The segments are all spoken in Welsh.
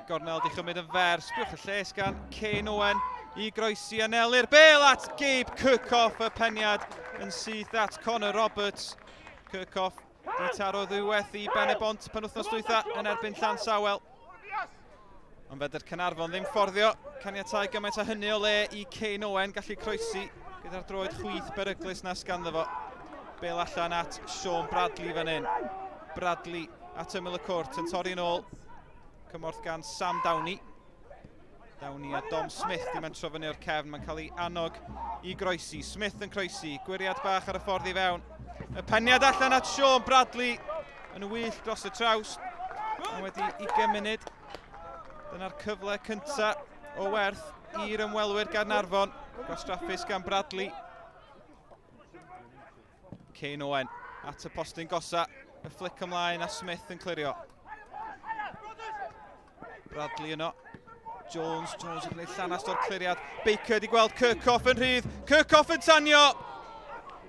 Gornel di chymryd yn fer. Sbiwch y lles gan Kane Owen i groesi anelu'r bel at Gabe Kirchhoff. Y peniad yn syth at Connor Roberts. Kirchhoff di taro ddiwedd i Ben y Bont penwythnos dwytha yn erbyn Llansawel. Ond fedr Caernarfon ddim fforddio caniatau gymaint o hynny o le i Kane Owen gallu croesi gyda'r droed chwith beryglus na sganddo fo. Bel allan at Sean Bradley fan hyn. Bradley at ymyl y cwrt yn torri yn ôl. Cymorth gan Sam Downey. Downey a Dom Smith di mentro fyny o'r cefn. Mae'n cael ei annog i groesi. Smith yn croesi. Gwiriad bach ar y ffordd i fewn. Y peniad allan at Sean Bradley yn wych dros y traws. Mae wedi 20 munud. Dyna'r cyfle cyntaf o werth i'r ymwelwyr Gaernarfon. Gwastraffus gan Bradley. Kane Owen at y postyn gosa. Y flick ymlaen a Smith yn clirio. Bradley yno. Jones, Jones yn gwneud llanast o'r cliriad. Baker wedi gweld Kirchhoff yn rhydd. Kirchhoff yn tanio!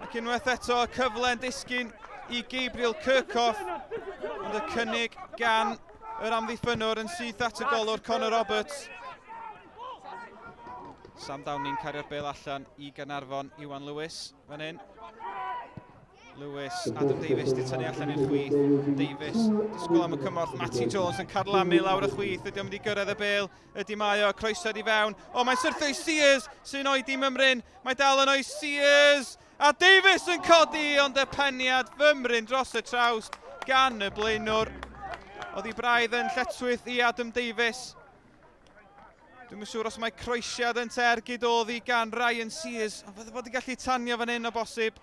Ac unwaith eto, y cyfle yn disgyn i Gabriel Kirchhoff. Ond y cynnig gan yr amddiffynnwr yn syth at y golwr Connor Roberts. Sam Downey'n cario'r bel allan i Gaernarfon, Iwan Lewis fan hyn. Lewis, Adam Davies di tynnu allan i'r chwith. Davies, disgwyl am y cymorth. Matty Jones yn carlamu lawr y chwith. Ydy o'n mynd i gyrraedd y bel? Ydy mae o, croeso i fewn. O, mae'n syrthio i Sears, sy'n oedi mymryn. Mae dal yn o'i Sears. A Davies yn codi, ond y peniad fymryn dros y trawst gan y blaenwr. Oedd hi braidd yn lletchwith i Adam Davies. Dwi'm yn siŵr os mae croesiad yn tergyd oedd hi gan Ryan Sears, ond fydde fod yn gallu tanio fan hyn o bosib.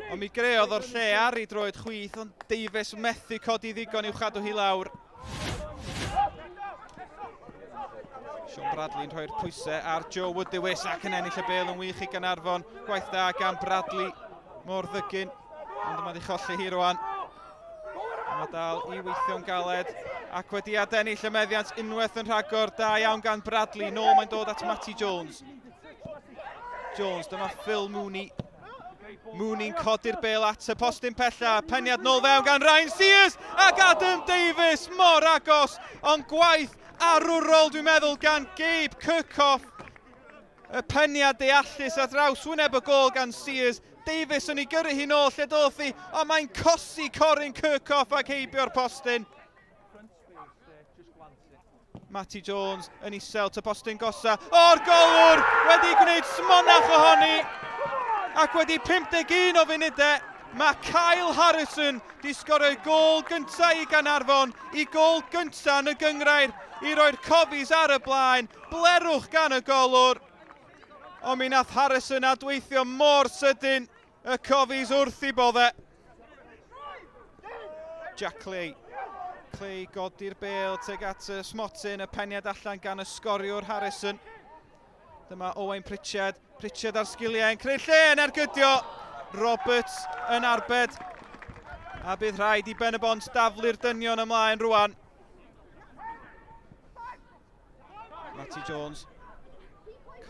Ond mi greodd o'r lle ar ei droed chwith, ond Davies methu codi ddigon i'w chadw hi lawr. Sean Bradley'n rhoi'r pwysau ar Joe Woodlewis ac yn ennill y bel yn wych i Gaernarfon. Gwaith da gan Bradley mor ddygyn, ond mae wedi cholli hi rwan. Mae dal i weithio'n galed ac wedi adennill y meddiant unwaith yn rhagor. Da iawn gan Bradley. Nôl mae'n dod at Matty Jones. Jones, dyma Phil Mooney. Mooney'n codi'r bel at y postyn pella. Peniad nôl fewn gan Ryan Sears ac Adam Davies mor agos. Ond gwaith arwrol dwi'n meddwl gan Gabe Kirchhoff. Y peniad deallus ar draws wyneb y gôl gan Sears. Davies yn ei gyrru hi nôl lle doth hi, ond mae'n cosi Corin Kirchhoff ac heibio'r postyn. Matty Jones yn isel, ty postyn gosa. O'r golwr wedi gwneud smonach ohoni! Ac wedi 51 o funudau, mae Kyle Harrison di sgorio'i gôl gyntaf i Gaernarfon, i gôl gyntaf yn y gynghrair i roi'r Cofis ar y blaen. Blerwch gan y golwr. Ond mi nath Harrison adweithio mor sydyn y Cofis wrth i bodde. Jack Clay. Clay godi'r bel teg at y smotyn, y peniad allan gan y sgoriwr Harrison. Dyma Owain Pritchard. Pritchard ar sgiliau yn creu lle yn ergydio. Roberts yn arbed. A bydd rhaid i Ben y Bont daflu'r dynion ymlaen rwan. Matty Jones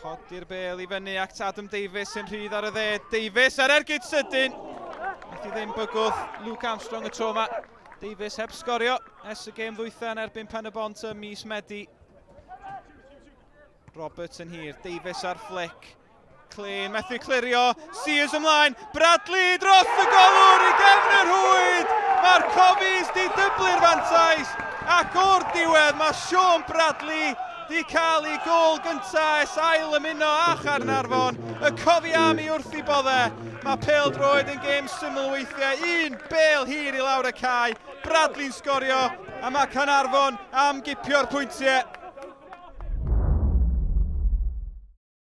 codi'r bel i fyny at Adam Davies sy'n rhydd ar y dde. Davies ar ergyd sydyn. Nath i ddim bygwth Luke Armstrong y tro yma. Davies heb sgorio ers y gêm ddwytha yn erbyn Pen y Bont ym mis Medi. Roberts yn hir, Davies ar flick. Clean, methu clirio, Sears ymlaen, Bradley dros y golwr i gefn y rhwyd! Mae'r Cofis di dyblu'r fantais, ac o'r diwedd mae Sean Bradley di cael ei gôl gyntaf ers ail ymuno â Chaernarfon. Y Cofi Army wrth i bodde. Mae pêl droed yn gêm syml weithiau, un bêl hir i lawr y cae, Bradley'n sgorio, a mae Caernarfon am gipio'r pwyntiau.